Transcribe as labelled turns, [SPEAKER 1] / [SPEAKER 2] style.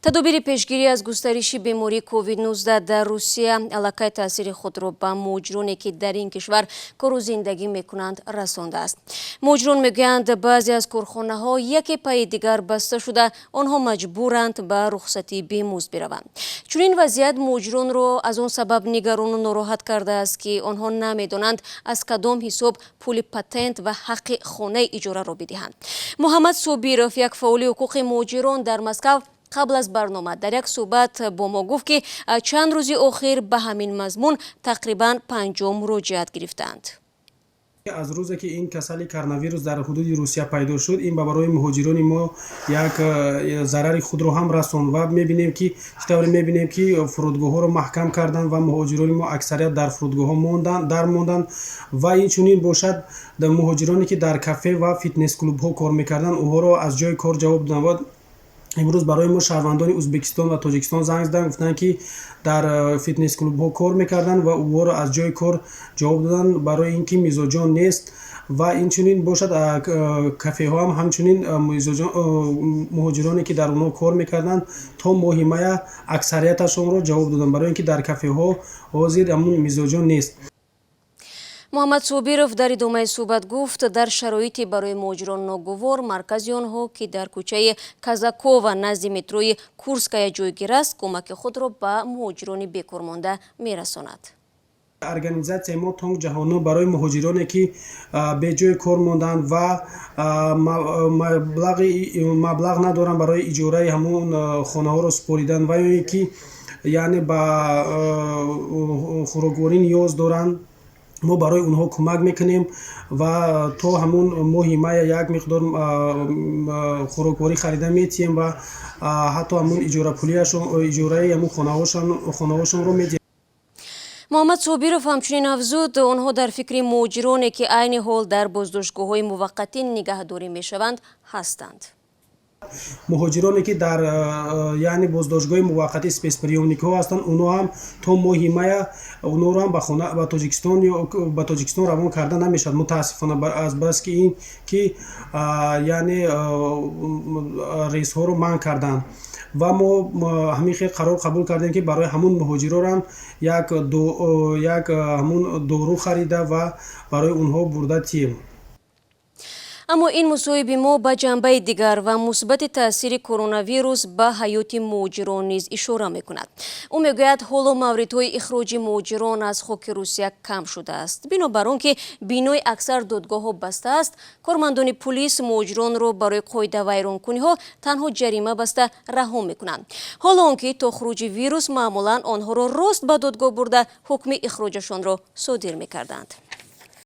[SPEAKER 1] Тадобири пешгирӣ аз густариши бемории COVID-19 дар Русия аллакай таъсири худро ба муҳоҷироне, ки дар ин кишвар кору зиндагӣ мекунанд, расондааст. Муҳоҷирон мегӯянд, баъзе аз корхонаҳо яке пайи дигар баста шуда, онҳо маҷбуранд ба рухсатии бемузд бираванд. Чунин вазъият муҳоҷиронро аз он сабаб нигарону нороҳат кардааст, ки онҳо намедонанд, аз кадом ҳисоб пули патент ва ҳаққи хонаи иҷораро бидиҳанд. Муҳаммад Собиров, як фаъоли ҳуқуқи муҳоҷирон дар Москав, қабл аз барнома дар як суҳбат бо мо гуфт, ки чанд рӯзи охир ба ҳамин мазмун тақрибан 50 муроҷиат гирифтаанд.
[SPEAKER 2] Аз рӯзе ки ин касали коронавирус дар ҳудуди Русия пайдо шуд, ин ба барои муҳоҷирони мо як зарари худро ҳам расонд. Ва мебинем, ки чӣ тавре мебинем, ки фурудгоҳҳоро маҳкам карданд ва муҳоҷирони мо аксарият дар фурудгоҳҳо монданд, дар монданд. Ва инчунин бошад, муҳоҷироне ки дар кафе ва фитнес-клубҳо кор мекарданд, онҳоро аз ҷои кор ҷавоб доданд. Ва имрӯз барои мо шаҳрвандони Ӯзбекистон ва Тоҷикистон занг заданд, гуфтанд, ки дар фитнес-клубҳо кор мекарданд ва онҳоро аз ҷои кор ҷавоб доданд, барои ин ки мизоҷон нест. Ва инчунин бошад, кафеҳо ҳам ҳамчунин муҳоҷироне ки дар онҳо кор мекарданд, то моҳи мая аксарияташонро ҷавоб доданд, барои ин ки дар кафеҳо ҳозир ҳамун мизоҷон нест.
[SPEAKER 1] Муҳаммад Собиров дар идомаи суҳбат гуфт, дар шароити барои муҳоҷирон ногувор маркази онҳо, ки дар кӯчаи Казакова назди метрои Курская ҷойгир аст, кӯмаки худро ба муҳоҷирони бекормонда мерасонад.
[SPEAKER 2] Организатсияи мо Тонг Ҷаҳонно барои муҳоҷироне ки беҷои кор монданд ва маблағ надоранд барои иҷораи ҳамун хонаҳоро супоридан ва ё ин ки, яъне, ба хӯрокворӣ ниёз доранд, мо барои онҳо кӯмак мекунем ва то ҳамун моҳи мая як миқдор хӯрокворӣ харида метиҳем ва ҳатто ҳамун иҷорапулиашон, иҷораи ҳамун хонаҳошонро медиҳем.
[SPEAKER 1] Муҳаммад Собиров ҳамчунин афзуд, онҳо дар фикри муҳоҷироне, ки айни ҳол дар боздоштгоҳҳои муваққатӣ нигаҳдорӣ мешаванд, ҳастанд.
[SPEAKER 2] Муҳоҷироне ки дар, яъне, боздоштгоҳи муваққатӣ, спецприёмникҳо ҳастанд, онҳо ҳам то моҳи мая, онҳоро ҳам ба хона, ба Тоҷикистон ё ба Тоҷикистон равон карда намешавад, мутаассифона, аз баски ин ки, яъне, рейсҳоро манъ карданд. Ва мо ҳамин хел қарор қабул кардем, ки барои ҳамун муҳоҷиронам як ҳамун дору харида ва барои онҳо бурда тием.
[SPEAKER 1] Аммо ин мусоҳиби мо ба ҷанбаи дигар ва мусбати таъсири коронавирус ба ҳаёти муҳоҷирон низ ишора мекунад. Ӯ мегӯяд, ҳоло мавридҳои ихроҷи муҳоҷирон аз хоки Русия кам шудааст. Бинобар он ки бинои аксар додгоҳҳо баста аст, кормандони пулис муҳоҷиронро барои қоидавайронкуниҳо танҳо ҷарима баста раҳо мекунанд, ҳоло он ки то хуруҷи вирус маъмулан онҳоро рост ба додгоҳ бурда, ҳукми ихроҷашонро содир мекарданд.